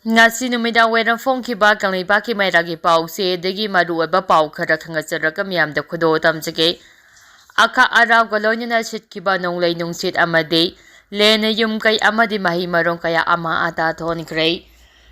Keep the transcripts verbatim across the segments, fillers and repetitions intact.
ꯉꯁꯤ ꯅꯨꯃꯤꯗꯥꯡ ꯋꯥꯏꯔꯝ ꯐꯣꯡꯈꯤꯕ ꯀꯪꯂꯩꯄꯥꯛꯀꯤ ꯃꯩꯔꯥꯒꯤ ꯄꯥꯎꯆꯦꯗꯒꯤ ꯃꯔꯨꯑꯣꯏꯕ ꯄꯥꯎ ꯈꯔ ꯈꯪꯍꯟꯖꯔꯒ ꯃꯤꯌꯥꯝꯗ ꯈꯨꯗꯣꯜ ꯇꯝꯖꯒꯦ꯫ ꯑꯈꯥ ꯑꯔꯥꯎꯒ ꯂꯣꯏꯅꯅ ꯁꯤꯠꯈꯤꯕ ꯅꯣꯡꯂꯩ ꯅꯨꯡꯁꯤꯠ ꯑꯃꯗꯤ ꯂꯦꯟꯅ ꯌꯨꯝ ꯀꯩ ꯑꯃꯗꯤ ꯃꯍꯩ ꯃꯔꯣꯡ ꯀꯌꯥ ꯑꯃ ꯑꯇꯥ ꯊꯣꯛꯍꯟꯈ꯭ꯔꯦ꯫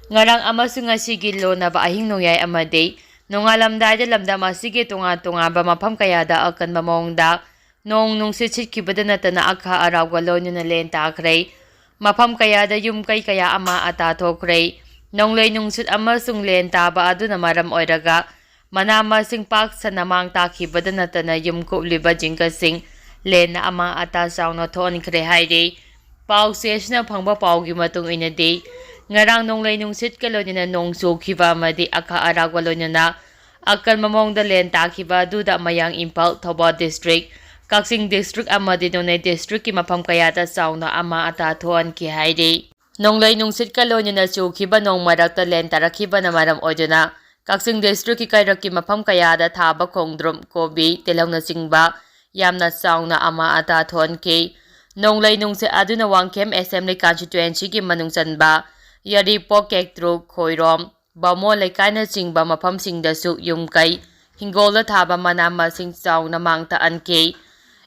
ꯉꯔꯥꯡ ꯑꯃꯁꯨꯡ ꯉꯁꯤꯒꯤ ꯂꯣꯟꯅꯕ ꯑꯍꯤꯡ ꯅꯣꯡꯌꯥꯏ ꯑꯃꯗꯤ ꯅꯣꯡꯉꯥꯜꯂꯝꯗꯥꯏꯗ ꯂꯝꯗꯝ ꯑꯁꯤꯒꯤ ꯇꯣꯉꯥꯟ ꯇꯣꯉꯥꯟꯕ ꯃꯐꯝ ꯀꯌꯥꯗ ꯑꯀꯟꯕ ꯃꯑꯣꯡꯗ ꯅꯣꯡ ꯅꯨꯡꯁꯤꯠ ꯁꯤꯠꯈꯤꯕꯗ ꯅꯠꯇꯅ ꯑꯈꯥ ꯑꯔꯥꯎꯒ ꯂꯣꯏꯅꯅ ꯂꯦꯟ ꯇꯥꯈ꯭ꯔꯦ꯫ ꯃꯐꯝ ꯀꯌꯥꯗ ꯌꯨꯝ ꯀꯩ ꯀꯌꯥ ꯑꯃ ꯑꯇꯥ ꯊꯣꯛꯈ꯭ꯔꯦ꯫ ꯅꯣꯡꯂꯩ ꯅꯨꯡꯁꯤꯠ ꯑꯃꯁꯨꯡ ꯂꯦꯟ ꯇꯥꯕ ꯑꯗꯨꯅ ꯃꯔꯝ ꯑꯣꯏꯔꯒ ꯃꯅꯥ ꯃꯁꯤꯡ ꯄꯥꯛ ꯁꯟꯅ ꯃꯥꯡ ꯇꯥꯛꯈꯤꯕꯗ ꯅꯠꯇꯅ ꯌꯨꯝ ꯀꯨꯞꯂꯤꯕ ꯖꯤꯡꯒꯁꯤꯡ ꯂꯦꯟꯅ ꯑꯃꯥꯡ ꯑꯇꯥ ꯆꯥꯎꯅ ꯊꯣꯛꯍꯟꯈ꯭ꯔꯦ ꯍꯥꯏꯔꯤ꯫ ꯄꯥꯎꯆꯦ ꯑꯁꯤꯅ ꯐꯪꯕ ꯄꯥꯎꯒꯤ ꯃꯇꯨꯡ ꯏꯟꯅꯗꯤ, ꯉꯔꯥꯡ ꯅꯣꯡꯂꯩ ꯅꯨꯡꯁꯤꯠꯀ ꯂꯣꯏꯅꯅ ꯅꯣꯡ ꯆꯨꯈꯤꯕ ꯑꯃꯗꯤ ꯑꯈꯥ ꯑꯔꯥꯎꯒ ꯂꯣꯏꯅꯅ ꯑꯀꯟꯕ ꯃꯑꯣꯡꯗ ꯂꯦꯟ ꯇꯥꯈꯤꯕ ꯑꯗꯨꯗ ꯃꯌꯥꯡ ꯏꯝꯐꯥꯜ, ꯊꯧꯕꯥꯜ ꯗꯤꯁꯇ꯭ꯔꯤꯛ, ꯀꯛꯆꯤꯡ ꯗꯤꯁꯇ꯭ꯔꯤꯛ ꯑꯃꯗꯤ ꯅꯣꯅꯦ ꯗꯤꯁꯇ꯭ꯔꯤꯛꯀꯤ ꯃꯐꯝ ꯀꯌꯥꯗ ꯆꯥꯎꯅ ꯑꯃꯥꯡ ꯑꯇꯥ ꯊꯣꯛꯍꯟꯈꯤ ꯍꯥꯏꯔꯤ꯫ ꯅꯣꯡꯂꯩ ꯅꯨꯡꯁꯤꯠꯀ ꯂꯣꯏꯅꯅ ꯆꯨꯈꯤꯕ ꯅꯣꯡ ꯃꯔꯛꯇ ꯂꯦꯟ ꯇꯥꯔꯛꯈꯤꯕꯅ ꯃꯔꯝ ꯑꯣꯏꯗꯨꯅ ꯀꯛꯆꯤꯡ ꯗꯤꯁꯇ꯭ꯔꯤꯛꯀꯤ ꯀꯩꯔꯛꯀꯤ ꯃꯐꯝ ꯀꯌꯥꯗ ꯊꯥꯕ ꯈꯣꯡꯗ꯭ꯔꯨꯝ, ꯀꯣꯕꯤ, ꯇꯤꯜꯍꯧꯅꯆꯤꯡꯕ ꯌꯥꯝꯅ ꯆꯥꯎꯅ ꯑꯃꯥꯡ ꯑꯇꯥ ꯊꯣꯛꯍꯟꯈꯤ꯫ ꯅꯣꯡꯂꯩ ꯅꯨꯡꯁꯤꯠ ꯑꯗꯨꯅ ꯋꯥꯡꯈꯦꯝ ꯑꯦꯁꯦꯝꯕ꯭ꯂꯤ ꯀꯟꯁꯇꯤꯇ꯭ꯋꯦꯟꯁꯤꯒꯤ ꯃꯅꯨꯡ ꯆꯟꯕ ꯌꯥꯏꯔꯤꯄꯣꯛ, ꯀꯦꯛꯇ꯭ꯔꯨꯛ, ꯈꯣꯏꯔꯣꯝ, ꯕꯥꯃꯣꯟ ꯂꯩꯀꯥꯏꯅꯆꯤꯡꯕ ꯃꯐꯝꯁꯤꯡꯗꯁꯨ ꯌꯨꯝ ꯀꯩ, ꯍꯤꯡꯒꯣꯜꯗ ꯊꯥꯕ ꯃꯅꯥ ꯃꯁꯤꯡ ꯆꯥꯎꯅ ꯃꯥꯡ ꯊꯛꯍꯟꯈꯤ꯫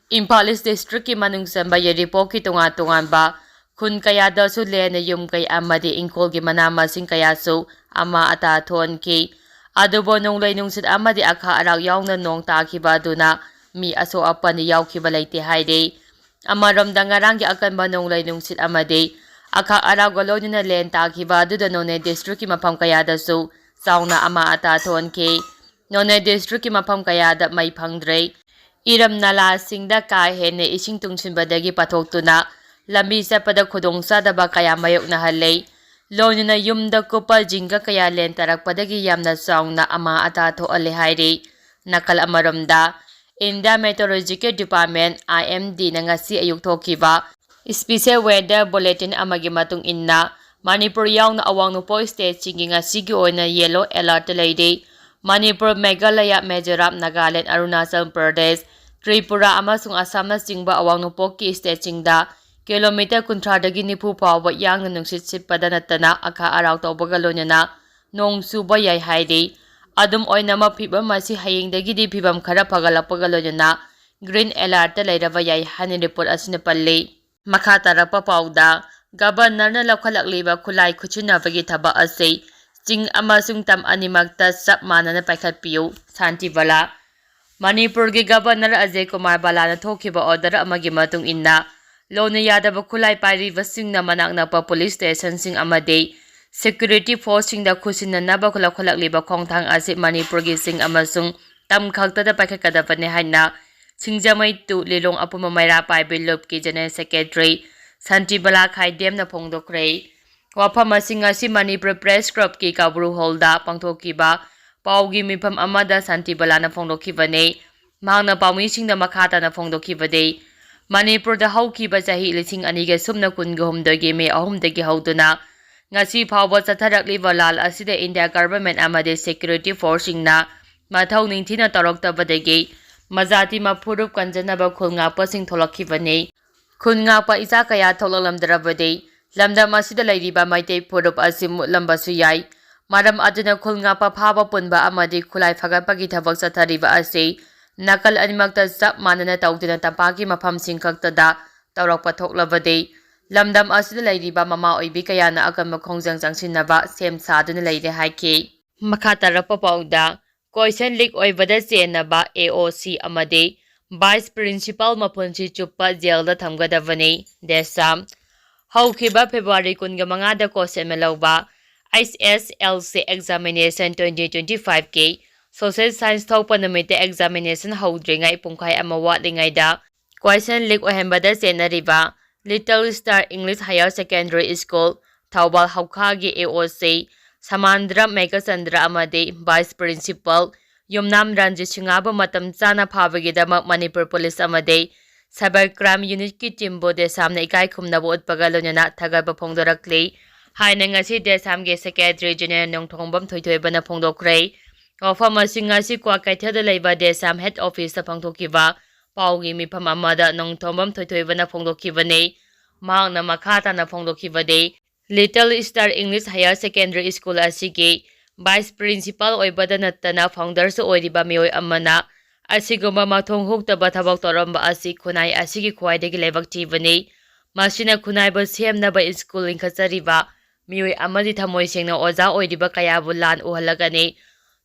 ꯏꯝꯐꯥꯜ ꯏꯁ ꯗꯤꯁꯇ꯭ꯔꯤꯛꯀꯤ ꯃꯅꯨꯡ ꯆꯟꯕ ꯌꯥꯏꯔꯤꯄꯣꯛꯀꯤ ꯇꯣꯉꯥꯟ ꯇꯣꯉꯥꯟꯕ ꯈꯨꯟ ꯀꯌꯥꯗꯁꯨ ꯂꯦꯟꯅ ꯌꯨꯝ ꯀꯩ ꯑꯃꯗꯤ ꯏꯪꯈꯣꯜꯒꯤ ꯃꯅꯥ ꯃꯁꯤꯡ ꯀꯌꯥꯁꯨ ꯑꯃꯥꯡ ꯑꯇꯥ ꯊꯣꯛꯍꯟꯈꯤ꯫ ꯑꯗꯨꯕꯨ ꯅꯣꯡꯂꯩ ꯅꯨꯡꯁꯤꯠ ꯑꯃꯗꯤ ꯑꯈꯥ ꯑꯔꯥꯛ ꯌꯥꯎꯅ ꯅꯣꯡ ꯇꯥꯈꯤꯕ ꯑꯗꯨꯅ ꯃꯤ ꯑꯁꯣꯛ ꯑꯄꯟ ꯌꯥꯎꯈꯤꯕ ꯂꯩꯇꯦ ꯍꯥꯏꯔꯤ꯫ ꯑꯃꯔꯣꯝꯗ, ꯉꯔꯥꯡꯒꯤ ꯑꯀꯟꯕ ꯅꯣꯡꯂꯩ ꯅꯨꯡꯁꯤꯠ ꯑꯃꯗꯤ ꯑꯈꯥꯛ ꯑꯔꯥꯛꯒ ꯂꯣꯏꯅꯅ ꯂꯦꯟ ꯇꯥꯈꯤꯕ ꯑꯗꯨꯗ ꯅꯣꯅꯦ ꯗꯤꯁꯇ꯭ꯔꯤꯛꯀꯤ ꯃꯐꯝ ꯀꯌꯥꯗꯁꯨ ꯆꯥꯎꯅ ꯑꯃꯥꯡ ꯑꯇꯥ ꯊꯣꯛꯍꯟꯈꯤ꯫ ꯅꯣꯅꯦ ꯗꯤꯁꯇ꯭ꯔꯤꯛꯀꯤ ꯃꯐꯝ ꯀꯌꯥꯗ ꯃꯩ ꯐꯪꯗ꯭ꯔꯦ꯫ ꯏꯔꯝ ꯅꯂꯥꯁꯤꯡꯗ ꯀꯥ ꯍꯦꯟꯅ ꯏꯁꯤꯡ ꯇꯨꯡꯁꯤꯟꯕꯗꯒꯤ ꯄꯥꯊꯣꯛꯇꯨꯅ ꯂꯝꯕꯤ ꯆꯠꯄꯗ ꯈꯨꯗꯣꯡꯆꯥꯗꯕ ꯀꯌꯥ ꯃꯥꯌꯣꯛꯅꯍꯜꯂꯦ꯫ ꯂꯣꯏꯅꯅ ꯌꯨꯝꯗ ꯀꯨꯞꯄ ꯖꯤꯡꯒ ꯀꯌꯥ ꯂꯦꯟ ꯇꯥꯔꯛꯄꯗꯒꯤ ꯌꯥꯝꯅ ꯆꯥꯎꯅ ꯑꯃꯥꯡ ꯑꯇꯥ ꯊꯣꯛꯍꯜꯂꯦ ꯍꯥꯏꯔꯤ꯫ ꯅꯥꯀꯜ ꯑꯃꯔꯣꯝꯗ, India Meteorological Department, I M D ꯅ ꯉꯁꯤ ꯑꯌꯨꯛ ꯊꯣꯛꯈꯤꯕ Special Weather Bulletin ꯑꯃꯒꯤ ꯃꯇꯨꯡ ꯏꯟꯅ, ꯃꯅꯤꯄꯨꯔ ꯌꯥꯎꯅ ꯑꯋꯥꯡ ꯅꯣꯡꯄꯣꯛ ꯁ꯭ꯇꯦꯠꯁꯤꯡꯒꯤ ꯉꯁꯤꯒꯤ ꯑꯣꯏꯅ yellow alert ꯂꯩꯔꯤ꯫ ꯃꯅꯤꯄꯨꯔ, ꯃꯦꯘꯥꯂꯌ, ꯃꯤꯖꯣꯔꯥꯝ, ꯅꯥꯒꯥꯂꯦꯟ, ꯑꯔꯨꯅꯥꯆꯜ ꯄ꯭ꯔꯗꯦꯁ, ꯇ꯭ꯔꯤꯄꯨꯔꯥ ꯑꯃꯁꯨꯡ ꯑꯁꯥꯝꯅꯆꯤꯡꯕ ꯑꯋꯥꯡ ꯅꯣꯡꯄꯣꯛꯀꯤ ꯁ꯭ꯇꯦꯠꯁꯤꯡꯗ ꯀꯤꯂꯣꯃꯤꯇꯔ ꯀꯨꯟꯊ꯭ꯔꯥꯗꯒꯤ ꯅꯤꯐꯨ ꯐꯥꯎꯕ ꯌꯥꯡꯅ ꯅꯨꯡꯁꯤꯠ ꯁꯤꯠꯄꯗ ꯅꯠꯇꯅ ꯑꯈꯥ ꯑꯔꯥꯎ ꯇꯧꯕꯒ ꯂꯣꯏꯅꯅ ꯅꯣꯡ ꯆꯨꯕ ꯌꯥꯏ ꯍꯥꯏꯔꯤ꯫ ꯑꯗꯨꯝ ꯑꯣꯏꯅꯃꯛ, ꯐꯤꯕꯝ ꯑꯁꯤ ꯍꯌꯦꯡꯗꯒꯤꯗꯤ ꯐꯤꯕꯝ ꯈꯔ ꯐꯒꯠꯂꯛꯄꯒ ꯂꯣꯏꯅꯅ green alertꯇ ꯂꯩꯔꯕ ꯌꯥꯏ ꯍꯥꯏꯅ report ꯑꯁꯤꯅ ꯄꯜꯂꯤ꯫ ꯃꯈꯥ ꯇꯥꯔꯛꯄ ꯄꯥꯎꯗ, ꯒꯕꯔꯅꯔꯅ ꯂꯧꯈꯠꯂꯛꯂꯤꯕ ꯈꯨꯠꯂꯥꯏ ꯈꯨꯠꯁꯤꯟꯅꯕꯒꯤ ꯊꯕꯛ ꯑꯁꯤ ꯆꯤꯡ ꯑꯃꯁꯨꯡ ꯇꯝ ꯑꯅꯤꯃꯛꯇ ꯆꯞ ꯃꯥꯟꯅꯅ ꯄꯥꯏꯈꯠꯄꯤꯌꯨ꯫ ꯁꯥꯟꯇꯤ ꯕꯂꯥ꯫ ꯃꯅꯤꯄꯨꯔꯒꯤ ꯒꯕꯔꯅꯔ ꯑꯖꯌ ꯀꯨꯃꯥꯔ ꯕꯂꯥꯅ ꯊꯣꯛꯈꯤꯕ order ꯑꯃꯒꯤ ꯃꯇꯨꯡ ꯏꯟꯅ, ꯂꯣꯟꯅ ꯌꯥꯗꯕ ꯈꯨꯠꯂꯥꯏ ꯄꯥꯏꯔꯤꯕꯁꯤꯡꯅ ꯃꯅꯥꯛ ꯅꯛꯄ police stationꯁꯤꯡ ꯑꯃꯗꯤ security forceꯁꯤꯡꯗ ꯈꯨꯠꯁꯤꯟꯅꯅꯕ ꯂꯧꯈꯠꯂꯛꯂꯤꯕ ꯈꯣꯡꯊꯥꯡ ꯑꯁꯤ ꯃꯅꯤꯄꯨꯔꯒꯤ ꯆꯤꯡ ꯑꯃꯁꯨꯡ ꯇꯝ ꯈꯛꯇꯗ ꯄꯥꯏꯈꯠꯀꯗꯕꯅꯤ ꯍꯥꯏꯅ ꯁꯤꯡꯖꯃꯩ ꯇꯨ ꯂꯤꯂꯣꯡ ꯑꯄꯨꯟꯕ ꯃꯩꯔꯥ ꯄꯥꯏꯕꯤ ꯂꯨꯞꯀꯤ general secretary ꯁꯥꯟꯇꯤ ꯕꯂꯥ ꯈꯥꯏꯗꯦꯝꯅ ꯐꯣꯡꯗꯣꯛꯈ꯭ꯔꯦ꯫ ꯋꯥꯐꯝ ꯑꯁꯤ ꯉꯁꯤ ꯃꯅꯤꯄꯨꯔ Press Clubꯀꯤ ꯀꯕ꯭ꯔꯨ hallꯗ ꯄꯥꯡꯊꯣꯛꯈꯤꯕ ꯄꯥꯎꯒꯤ ꯃꯤꯐꯝ ꯑꯃꯗ ꯁꯥꯟꯇꯤ ꯕꯂꯥꯅ ꯐꯣꯡꯗꯣꯛꯈꯤꯕꯅꯤ꯫ ꯃꯍꯥꯛꯅ ꯄꯥꯎꯃꯤꯁꯤꯡꯗ ꯃꯈꯥ ꯇꯥꯅ ꯐꯣꯡꯗꯣꯛꯈꯤꯕꯗꯤ, ꯃꯅꯤꯄꯨꯔꯗ ꯍꯧꯈꯤꯕ ꯆꯍꯤ ꯂꯤꯁꯤꯡ ꯑꯅꯤꯒ ꯁꯨꯞꯅ ꯀꯨꯟꯒ ꯍꯨꯝꯗꯣꯏꯒꯤ ꯃꯦ ꯑꯍꯨꯝꯗꯒꯤ ꯍꯧꯗꯨꯅ ꯉꯁꯤ ꯐꯥꯎꯕ ꯆꯠꯊꯔꯛꯂꯤꯕ ꯂꯥꯜ ꯑꯁꯤꯗ India government ꯑꯃꯗꯤ security forceꯁꯤꯡꯅ ꯃꯊꯧ ꯅꯤꯡꯊꯤꯅ ꯇꯧꯔꯛꯇꯕꯗꯒꯤ ꯃꯖꯥꯇꯤ ꯃꯐꯨꯔꯨꯞ ꯀꯟꯖꯅꯕ ꯈꯨꯜ ꯉꯥꯛꯄꯁꯤꯡ ꯊꯣꯛꯂꯛꯈꯤꯕꯅꯤ꯫ ꯈꯨꯟ ꯉꯥꯛꯄ ꯏꯆꯥ ꯀꯌꯥ ꯊꯣꯛꯂꯛꯂꯝꯗ꯭ꯔꯕꯗꯤ ꯂꯝꯗꯝ ꯑꯁꯤꯗ ꯂꯩꯔꯤꯕ ꯃꯩꯇꯩ ꯐꯨꯔꯨꯞ ꯑꯁꯤ ꯃꯨꯠꯂꯝꯕꯁꯨ ꯌꯥꯏ꯫ ꯃꯔꯝ ꯑꯗꯨꯅ ꯈꯨꯜ ꯉꯥꯛꯄ ꯐꯥꯕ ꯄꯨꯟꯕ ꯑꯃꯗꯤ ꯈꯨꯠꯂꯥꯏ ꯐꯒꯠꯄꯒꯤ ꯊꯕꯛ ꯆꯠꯊꯔꯤꯕ ꯑꯁꯤ ꯅꯥꯀꯜ ꯑꯅꯤꯃꯛꯇ ꯆꯞ ꯃꯥꯟꯅꯅ ꯇꯧꯗꯨꯅ ꯇꯝꯄꯥꯛꯀꯤ ꯃꯐꯝꯁꯤꯡ ꯈꯛꯇꯗ ꯇꯧꯔꯛꯄ ꯊꯣꯛꯂꯕꯗꯤ ꯂꯝꯗꯝ ꯑꯁꯤꯗ ꯂꯩꯔꯤꯕ ꯃꯃꯥ ꯑꯣꯏꯕꯤ ꯀꯌꯥꯅ ꯑꯀꯟꯕ ꯈꯣꯡꯖꯪ ꯆꯪꯁꯤꯟꯅꯕ ꯁꯦꯝ ꯁꯥꯗꯨꯅ ꯂꯩꯔꯦ ꯍꯥꯏꯈꯤ꯫ ꯃꯈꯥ ꯇꯥꯔꯛꯄ ꯄꯥꯎꯗ, question leak ꯑꯣꯏꯕꯗ ꯆꯦꯟꯅꯕ AOC ꯑꯃꯗꯤ vice principal ꯃꯄꯨꯟꯁꯤ ꯆꯨꯞꯄ ꯖꯦꯜꯗ ꯊꯝꯒꯗꯕꯅꯤ꯫ ꯗꯦꯁꯥꯝ꯫ ꯍꯧꯈꯤꯕ February ꯀꯨꯟꯒ ꯃꯉꯥꯗ ꯀꯣꯆꯦꯟꯃ ꯂꯧꯕ HSLC examination twenty twenty fiveꯀꯤ social science ꯊꯣꯛꯄ ꯅꯨꯃꯤꯠꯇ examination ꯍꯧꯗ꯭ꯔꯤꯉꯩ ꯄꯨꯡꯈꯥꯏ ꯑꯃ ꯋꯥꯠꯂꯤꯉꯩꯗ question leak ꯑꯣꯏꯍꯟꯕꯗ ꯆꯦꯟꯅꯔꯤꯕ Little Star English Higher Secondary School, Thoubal ꯍꯧꯈꯥꯒꯤ AOC ꯁꯃꯥꯟꯗ꯭ꯔ Meghachandra ꯑꯃꯗꯤ vice principal ꯌꯨꯝꯅꯥꯝ ꯔꯟꯖꯤꯠ ꯁꯤꯡꯍꯕꯨ ꯃꯇꯝ ꯆꯥꯅ ꯐꯥꯕꯒꯤꯗꯃꯛ ꯃꯅꯤꯄꯨꯔ police ꯑꯃꯗꯤ cyber crime unitꯀꯤ teamꯕꯨ ꯗꯦꯁꯥꯝꯅ ꯏꯀꯥꯏ ꯈꯨꯝꯅꯕ ꯎꯠꯄꯒ ꯂꯣꯏꯅꯅ ꯊꯥꯒꯠꯄ ꯐꯣꯡꯗꯣꯔꯛꯂꯤ ꯍꯥꯏꯅ ꯉꯁꯤ ꯗꯦꯁꯥꯝꯒꯤ secretary general ꯅꯣꯡꯊꯣꯡꯕꯝ ꯊꯣꯏꯊꯣꯏꯕꯅ ꯐꯣꯡꯗꯣꯛꯈ꯭ꯔꯦ꯫ ꯋꯥꯐꯝ ꯑꯁꯤ ꯉꯁꯤ ꯀ꯭ꯋꯥꯀꯩꯊꯦꯜꯗ ꯂꯩꯕ ꯗꯦꯁꯥꯝ head officeꯇ ꯄꯥꯡꯊꯣꯛꯈꯤꯕ ꯄꯥꯎꯒꯤ ꯃꯤꯐꯝ ꯑꯃꯗ ꯅꯣꯡꯊꯣꯝꯕꯝ ꯊꯣꯏꯊꯣꯏꯕꯅ ꯐꯣꯡꯗꯣꯛꯈꯤꯕꯅꯤ꯫ ꯃꯍꯥꯛꯅ ꯃꯈꯥ ꯇꯥꯅ ꯐꯣꯡꯗꯣꯛꯈꯤꯕꯗꯤ, Little Star English Higher Secondary School ꯑꯁꯤꯒꯤ Vice Principal ꯑꯣꯏꯕꯗ ꯅꯠꯇꯅ founderꯁꯨ ꯑꯣꯏꯔꯤꯕ ꯃꯤꯑꯣꯏ ꯑꯃꯅ ꯑꯁꯤꯒꯨꯝꯕ ꯃꯊꯣꯡ ꯍꯨꯛꯇꯕ ꯊꯕꯛ ꯇꯧꯔꯝꯕ ꯑꯁꯤ ꯈꯨꯟꯅꯥꯏ ꯑꯁꯤꯒꯤ ꯈ꯭ꯋꯥꯏꯗꯒꯤ ꯂꯥꯏꯕꯛ ꯊꯤꯕꯅꯤ꯫ ꯃꯁꯤꯅ ꯈꯨꯟꯅꯥꯏꯕꯨ ꯁꯦꯝꯅꯕ ꯁ꯭ꯀꯨꯜ ꯂꯤꯡꯈꯠꯆꯔꯤꯕ ꯃꯤꯑꯣꯏ ꯑꯃꯗꯤ ꯊꯃꯣꯏ ꯁꯦꯡꯅ ꯑꯣꯖꯥ ꯑꯣꯏꯔꯤꯕ ꯀꯌꯥꯕꯨ ꯂꯥꯟ ꯎꯍꯜꯂꯒꯅꯤ꯫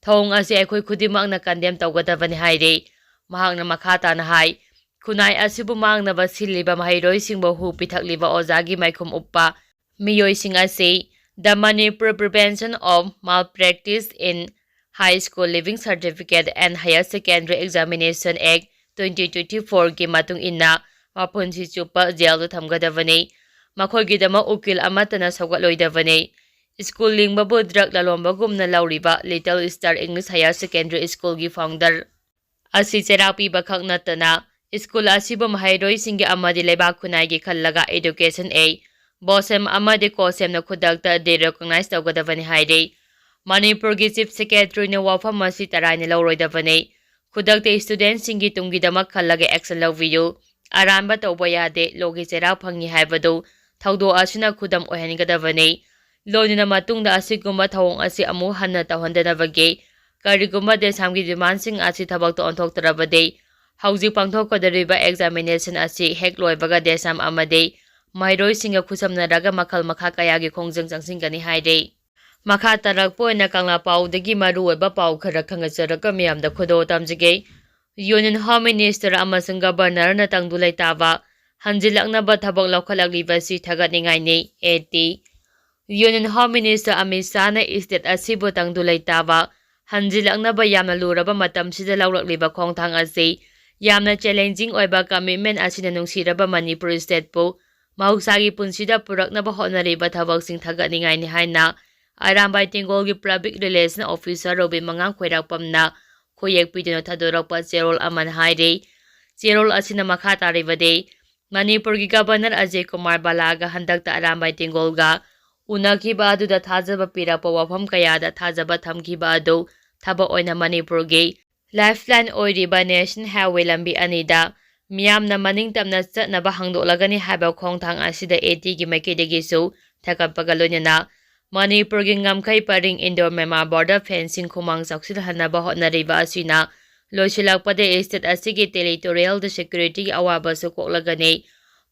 ꯊꯧꯑꯣꯡ ꯑꯁꯤ ꯑꯩꯈꯣꯏ ꯈꯨꯗꯤꯡꯃꯛꯅ condemn ꯇꯧꯒꯗꯕꯅꯤ ꯍꯥꯏꯔꯤ꯫ ꯃꯍꯥꯛꯅ ꯃꯈꯥ ꯇꯥꯅ ꯍꯥꯏ, ꯈꯨꯟꯅꯥꯏ ꯑꯁꯤꯕꯨ ꯃꯥꯡꯅꯕ ꯁꯤꯜꯂꯤꯕ ꯃꯍꯩꯔꯣꯏꯁꯤꯡꯕꯨ ꯍꯨ ꯄꯤꯊꯛꯂꯤꯕ ꯑꯣꯖꯥꯒꯤ ꯃꯥꯏꯈꯨꯝ ꯎꯞꯄ ꯃꯤꯑꯣꯏꯁꯤꯡ ꯑꯁꯤ The Manipur Prevention of Malpractice in High School Leaving Certificate and Higher Secondary Examination Act twenty twenty-fourꯒꯤ ꯃꯇꯨꯡ ꯏꯟꯅ ꯃꯄꯨꯟꯁꯤ ꯆꯨꯞꯄ ꯖꯦꯜꯗ ꯊꯝꯒꯗꯕꯅꯤ꯫ ꯃꯈꯣꯏꯒꯤꯗꯃꯛ ꯎꯀꯤꯜ ꯑꯃꯠꯇꯅ ꯁꯧꯒꯠꯂꯣꯏꯗꯕꯅꯤ꯫ ꯁ꯭ꯀꯨꯜ ꯂꯤꯡꯕꯕꯨ ꯗ꯭ꯔꯒ ꯂꯂꯣꯟꯕꯒꯨꯝꯅ ꯂꯧꯔꯤꯕ Little Star English Higher Secondary Schoolꯒꯤ founder ꯑꯁꯤ ꯆꯩꯔꯥꯛ ꯄꯤꯕꯈꯛ ꯅꯠꯇꯅ ꯁ꯭ꯀꯨꯜ ꯑꯁꯤꯕꯨ ꯃꯍꯩꯔꯣꯏꯁꯤꯡꯒꯤ ꯑꯃꯗꯤ ꯂꯩꯕꯥꯛ ꯈꯨꯟꯅꯥꯏꯒꯤ ꯈꯜꯂꯒ Education Act, BOSEM ꯑꯃꯗꯤ COSEMꯅ ꯈꯨꯗꯛꯇ derecognize ꯇꯧꯒꯗꯕꯅꯤ ꯍꯥꯏꯔꯤ꯫ ꯃꯅꯤꯄꯨꯔꯒꯤ Chief Secretaryꯅ ꯋꯥꯐꯝ ꯑꯁꯤ ꯇꯔꯥꯏꯅ ꯂꯧꯔꯣꯏꯗꯕꯅꯤ꯫ ꯈꯨꯗꯛꯇ studentꯁꯤꯡꯒꯤ ꯇꯨꯡꯒꯤꯗꯃꯛ ꯈꯜꯂꯒ action ꯂꯧꯕꯤꯌꯨ꯫ ꯑꯔꯥꯟꯕ ꯇꯧꯕ ꯌꯥꯗꯦ, lawꯒꯤ ꯆꯩꯔꯥꯛ ꯐꯪꯏ ꯍꯥꯏꯕꯗꯨ ꯊꯧꯗꯣꯛ ꯑꯁꯤꯅ ꯈꯨꯗꯝ ꯑꯣꯏꯍꯟꯒꯗꯕꯅꯤ꯫ ꯂꯣꯏꯅꯅ ꯃꯇꯨꯡꯗ ꯑꯁꯤꯒꯨꯝꯕ ꯊꯧꯑꯣꯡ ꯑꯁꯤ ꯑꯃꯨꯛ ꯍꯟꯅ ꯇꯧꯍꯟꯗꯅꯕꯒꯤ ꯀꯔꯤꯒꯨꯝꯕ DESAMꯒꯤ demandꯁꯤꯡ ꯑꯁꯤ ꯊꯕꯛꯇ ꯑꯣꯟꯊꯣꯛꯇ꯭ꯔꯕꯗꯤ, ꯍꯧꯖꯤꯛ ꯄꯥꯡꯊꯣꯛꯀꯗꯧꯔꯤꯕ examination ꯑꯁꯤ ꯍꯦꯛ ꯂꯣꯏꯕꯒ DESAM ꯑꯃꯗꯤ ꯃꯍꯩꯔꯣꯏꯁꯤꯡꯒ ꯈꯨꯠꯁꯝꯅꯔꯒ ꯃꯈꯜ ꯃꯈꯥ ꯀꯌꯥꯒꯤ ꯈꯣꯡꯖꯪ ꯆꯪꯁꯤꯟꯒꯅꯤ ꯍꯥꯏꯔꯤ꯫ ꯃꯈꯥ ꯇꯥꯔꯛꯄ ꯑꯣꯏꯅ ꯀꯪꯂꯥ ꯄꯥꯎꯗꯒꯤ ꯃꯔꯨꯑꯣꯏꯕ ꯄꯥꯎ ꯈꯔ ꯈꯪꯍꯟꯖꯔꯒ ꯃꯤꯌꯥꯝꯗ ꯈꯨꯗꯣꯜ ꯇꯝꯖꯒꯦ꯫ Union Home Minister ꯑꯃꯁꯨꯡ Governorꯅ ꯇꯪꯗꯨ ꯂꯩꯇꯥꯕ ꯍꯟꯖꯤꯜꯂꯛꯅꯕ ꯊꯕꯛ ꯂꯧꯈꯠꯂꯛꯂꯤꯕꯁꯤ ꯊꯥꯒꯠꯅꯤꯡꯉꯥꯏꯅꯤ꯫ AT Union Home Minister Amit ꯁꯥꯍꯅ state ꯑꯁꯤꯕꯨ ꯇꯪꯗꯨ ꯂꯩꯇꯥꯕ ꯍꯟꯖꯤꯜꯂꯛꯅꯕ ꯌꯥꯝꯅ ꯂꯨꯔꯕ ꯃꯇꯝꯁꯤꯗ ꯂꯧꯔꯛꯂꯤꯕ ꯈꯣꯡꯊꯥꯡ ꯑꯁꯤ ꯌꯥꯝꯅ challenging ꯑꯣꯏꯕ commitment ꯑꯁꯤꯅ ꯅꯨꯡꯁꯤꯔꯕ ꯃꯅꯤꯄꯨꯔ stateꯄꯨ ꯃꯍꯧꯁꯥꯒꯤ ꯄꯨꯟꯁꯤꯗ ꯄꯨꯔꯛꯅꯕ ꯍꯣꯠꯅꯔꯤꯕ ꯊꯕꯛꯁꯤꯡ ꯊꯥꯒꯠꯅꯤꯡꯉꯥꯏꯅꯤ ꯍꯥꯏꯅ ꯑꯔꯥꯝꯕꯥꯏ ꯇꯦꯡꯒꯣꯜꯒꯤ Public Relation Officer ꯔꯣꯕꯤꯟ ꯃꯉꯥꯡ ꯈꯣꯏꯔꯥꯛꯄꯝꯅ ꯈꯨꯌꯦꯛ ꯄꯤꯗꯨꯅ ꯊꯥꯗꯣꯔꯛꯄ ꯆꯦꯔꯣꯜ ꯑꯃꯅ ꯍꯥꯏꯔꯤ꯫ ꯆꯦꯔꯣꯜ ꯑꯁꯤꯅ ꯃꯈꯥ ꯇꯥꯔꯤꯕꯗꯤ, ꯃꯅꯤꯄꯨꯔꯒꯤ Governor ꯑꯖꯌ ꯀꯨꯃꯥꯔ ꯕꯂꯥꯒ ꯍꯟꯗꯛꯇ ꯑꯔꯥꯝꯕꯥꯏ ꯇꯦꯡꯒꯣꯜꯒ ꯎꯅꯈꯤꯕ ꯑꯗꯨꯗ ꯊꯥꯖꯕ ꯄꯤꯔꯛꯄ ꯋꯥꯐꯝ ꯀꯌꯥꯗ ꯊꯥꯖꯕ ꯊꯝꯈꯤꯕ ꯑꯗꯨ ꯊꯕꯛ ꯑꯣꯏꯅ ꯃꯅꯤꯄꯨꯔꯒꯤ lifeline ꯑꯣꯏꯔꯤꯕ National Highway ꯂꯝꯕꯤ ꯑꯅꯤꯗ ꯃꯤꯌꯥꯝꯅ ꯃꯅꯤꯡ ꯇꯝꯅ ꯆꯠꯅꯕ ꯍꯥꯡꯗꯣꯛꯂꯒꯅꯤ ꯍꯥꯏꯕ ꯈꯣꯡꯊꯥꯡ ꯑꯁꯤꯗ ꯑꯦ ꯇꯤꯒꯤ ꯃꯥꯏꯀꯩꯗꯒꯤꯁꯨ ꯊꯥꯒꯠꯄꯒ ꯂꯣꯏꯅꯅ ꯃꯅꯤꯄꯨꯔꯒꯤ ꯉꯝꯈꯩ ꯄꯔꯤꯡ ꯏꯟꯗꯣ ꯃꯦꯟꯃꯥꯔ border fencing ꯈꯨꯃꯥꯡ ꯆꯥꯎꯁꯤꯜꯍꯟꯅꯕ ꯍꯣꯠꯅꯔꯤꯕ ꯑꯁꯤꯅ ꯂꯣꯏꯁꯤꯜꯂꯛꯄꯗ state ꯑꯁꯤꯒꯤ territorial security ꯒꯤ ꯑꯋꯥꯕꯁꯨ ꯀꯣꯛꯂꯒꯅꯤ꯫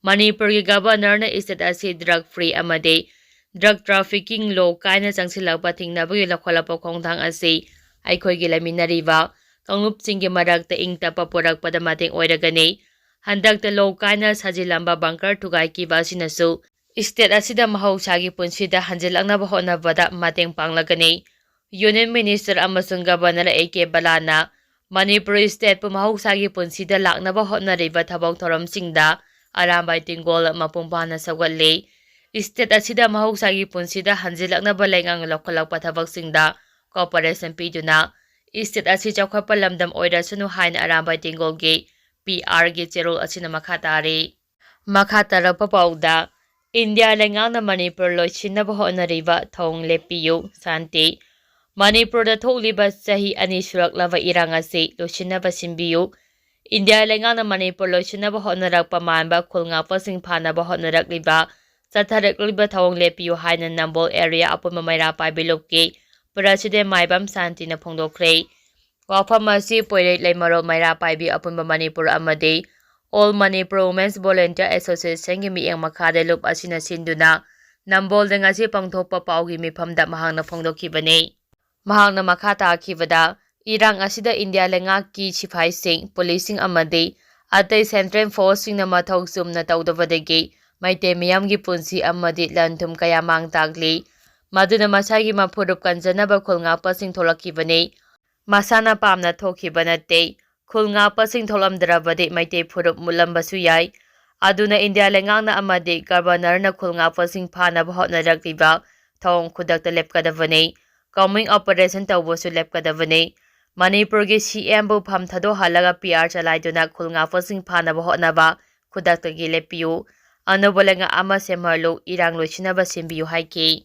ꯃꯅꯤꯄꯨꯔꯒꯤ Governor ꯅ state ꯑꯁꯤ drug free ꯑꯃꯗꯤ drug trafficking ꯂꯣ ꯀꯥꯏꯅ ꯆꯪꯁꯤꯜꯂꯛꯄ ꯊꯤꯡꯅꯕꯒꯤ ꯂꯧꯈꯠꯂꯛꯄ ꯈꯣꯡꯊꯥꯡ ꯑꯁꯤ ꯑꯩꯈꯣꯏꯒꯤ ꯂꯩꯃꯤꯟꯅꯔꯤꯕ ꯀꯥꯡꯂꯨꯞꯁꯤꯡꯒꯤ ꯃꯔꯛꯇ ꯏꯪ ꯇꯞꯄ ꯄꯨꯔꯛꯄꯗ ꯃꯇꯦꯡ ꯑꯣꯏꯔꯒꯅꯤ꯫ ꯍꯟꯗꯛꯇ ꯂꯣ ꯀꯥꯏꯅ ꯁꯥꯖꯤꯜꯂꯝꯕ bunker ꯊꯨꯒꯥꯏꯈꯤꯕ ꯑꯁꯤꯅꯁꯨ state ꯑꯁꯤꯗ ꯃꯍꯧꯁꯥꯒꯤ ꯄꯨꯟꯁꯤꯗ ꯍꯟꯖꯤꯜꯂꯛꯅꯕ ꯍꯣꯠꯅꯕꯗ ꯃꯇꯦꯡ ꯄꯥꯡꯂꯒꯅꯤ꯫ Union Minister ꯑꯃꯁꯨꯡ Governor A K ꯕꯂꯥꯅ Manipur state ꯄꯨ ꯃꯍꯧꯁꯥꯒꯤ ꯄꯨꯟꯁꯤꯗ ꯂꯥꯛꯅꯕ ꯍꯣꯠꯅꯔꯤꯕ ꯊꯕꯛ ꯊꯧꯔꯝꯁꯤꯡꯗ ꯑꯔꯥꯝꯕꯥꯏ ꯇꯦꯡꯒꯣꯜ ꯃꯄꯨꯡ ꯐꯥꯅ ꯁꯧꯒꯠꯂꯤ꯫ State ꯑꯁꯤꯗ ꯃꯍꯧꯁꯥꯒꯤ ꯄꯨꯟꯁꯤꯗ ꯍꯟꯖꯤꯜꯂꯛꯅꯕ ꯂꯩꯉꯥꯛꯅ ꯂꯧꯈꯠꯂꯛꯄ ꯊꯕꯛꯁꯤꯡꯗ cooperation ꯄꯤꯗꯨꯅ state ꯑꯁꯤ ꯆꯥꯎꯈꯠꯄ ꯂꯝꯗꯝ ꯑꯣꯏꯔꯁꯅꯨ ꯍꯥꯏꯅ ꯑꯔꯥꯝꯕꯥꯏ ꯇꯦꯡꯒꯣꯜꯒꯤ P R ꯒꯤ ꯆꯦꯔꯣꯜ ꯑꯁꯤꯅ ꯃꯈꯥ ꯇꯥꯔꯤ꯫ ꯃꯈꯥ ꯇꯥꯔꯛꯄ ꯄꯥꯎꯗ, ꯏꯟꯗꯤꯌꯥ ꯂꯩꯉꯥꯛꯅ ꯃꯅꯤꯄꯨꯔ ꯂꯣꯏꯁꯤꯟꯅꯕ ꯍꯣꯠꯅꯔꯤꯕ ꯊꯧꯑꯣꯡ ꯂꯦꯞꯄꯤꯌꯨ, ꯁꯥꯟꯇꯤ꯫ ꯃꯅꯤꯄꯨꯔꯗ ꯊꯣꯛꯂꯤꯕ ꯆꯍꯤ ꯑꯅꯤ ꯁꯨꯔꯛꯂꯕ ꯏꯔꯥꯡ ꯑꯁꯤ ꯂꯣꯏꯁꯤꯟꯅꯕ ꯁꯤꯟꯕꯤꯌꯨ꯫ ꯏꯟꯗꯤꯌꯥ ꯂꯩꯉꯥꯛꯅ ꯃꯅꯤꯄꯨꯔ ꯂꯣꯏꯁꯤꯟꯅꯕ ꯍꯣꯠꯅꯔꯛꯄ ꯃꯥꯟꯕ ꯈꯨꯜ ꯉꯥꯛꯄꯁꯤꯡ ꯐꯥꯅꯕ ꯍꯣꯠꯅꯔꯛꯂꯤꯕ ꯆꯠꯊꯔꯛꯂꯤꯕ ꯊꯧꯑꯣꯡ ꯂꯦꯞꯄꯤꯌꯨ ꯍꯥꯏꯅ ꯅꯝꯕꯣꯜ area ꯑꯄꯨꯟꯕ ꯃꯩꯔꯥ ꯄꯥꯏꯕꯤ ꯂꯨꯞꯀꯤ President ꯃꯥꯏꯕꯝ ꯁꯥꯟꯇꯤꯅ ꯐꯣꯡꯗꯣꯛꯈ꯭ꯔꯦ꯫ ꯋꯥꯐꯝ ꯑꯁꯤ ꯄꯣꯏꯔꯩ ꯂꯩꯃꯔꯣꯜ ꯃꯩꯔꯥ ꯄꯥꯏꯕꯤ ꯑꯄꯨꯟꯕ ꯃꯅꯤꯄꯨꯔ ꯑꯃꯗꯤ All Manipur Women's Volunteer Association ꯒꯤ ꯃꯤꯠꯌꯦꯡ ꯃꯈꯥꯗ ꯂꯨꯞ ꯑꯁꯤꯅ ꯁꯤꯟꯗꯨꯅ ꯅꯝꯕꯣꯜꯗ ꯉꯁꯤ ꯄꯥꯡꯊꯣꯛꯄ ꯄꯥꯎꯒꯤ ꯃꯤꯐꯝꯗ ꯃꯍꯥꯛꯅ ꯐꯣꯡꯗꯣꯛꯈꯤꯕꯅꯤ꯫ ꯃꯍꯥꯛꯅ ꯃꯈꯥ ꯇꯥꯈꯤꯕꯗ, ꯏꯔꯥꯡ ꯑꯁꯤꯗ ꯏꯟꯗꯤꯌꯥ ꯂꯩꯉꯥꯛꯀꯤ ꯁꯤꯐꯥꯏꯁꯤꯡ, ꯄꯨꯂꯤꯁꯁꯤꯡ ꯑꯃꯗꯤ ꯑꯇꯩ central force ꯁꯤꯡꯅ ꯃꯊꯧ ꯆꯨꯝꯅ ꯇꯧꯗꯕꯗꯒꯤ ꯃꯩꯇꯩ ꯃꯤꯌꯥꯝꯒꯤ ꯄꯨꯟꯁꯤ ꯑꯃꯗꯤ ꯂꯟ ꯊꯨꯝ ꯀꯌꯥ ꯃꯥꯡ ꯇꯥꯛꯂꯤ꯫ ꯃꯗꯨꯅ ꯃꯁꯥꯒꯤ ꯃꯐꯨꯔꯨꯞ ꯀꯟꯖꯅꯕ ꯈꯨꯜ ꯉꯥꯛꯄꯁꯤꯡ ꯊꯣꯛꯂꯛꯈꯤꯕꯅꯤ꯫ ꯃꯁꯥꯅ ꯄꯥꯝꯅ ꯊꯣꯛꯈꯤꯕ ꯅꯠꯇꯦ꯫ ꯈꯨꯜ ꯉꯥꯛꯄꯁꯤꯡ ꯊꯣꯛꯂꯝꯗ꯭ꯔꯕꯗꯤ ꯃꯩꯇꯩ ꯐꯨꯔꯨꯞ ꯃꯨꯠꯂꯝꯕꯁꯨ ꯌꯥꯏ꯫ ꯑꯗꯨꯅ ꯏꯟꯗꯤꯌꯥ ꯂꯩꯉꯥꯛꯅ ꯑꯃꯗꯤ Governor ꯅ ꯈꯨꯜ ꯉꯥꯛꯄꯁꯤꯡ ꯐꯥꯅꯕ ꯍꯣꯠꯅꯔꯛꯂꯤꯕ ꯊꯧꯑꯣꯡ ꯈꯨꯗꯛꯇ ꯂꯦꯞꯀꯗꯕꯅꯤ꯫ Combing operation ꯇꯧꯕꯁꯨ ꯂꯦꯞꯀꯗꯕꯅꯤ꯫ ꯃꯅꯤꯄꯨꯔꯒꯤ C M ꯕꯨ ꯐꯝ ꯊꯥꯗꯣꯛꯍꯜꯂꯒ P R ꯆꯂꯥꯏꯗꯨꯅ ꯈꯨꯜ ꯉꯥꯛꯄꯁꯤꯡ ꯐꯥꯅꯕ ꯍꯣꯠꯅꯕ ꯈꯨꯗꯛꯇꯒꯤ ꯂꯦꯞꯄꯤꯌꯨ꯫ ꯑꯅꯧꯕ ꯂꯩꯉꯥꯛ ꯑꯃ ꯁꯦꯝꯍꯜꯂꯨ, ꯏꯔꯥꯡ ꯂꯣꯏꯁꯤꯟꯅꯕ ꯁꯤꯟꯕꯤꯌꯨ ꯍꯥꯏꯈꯤ꯫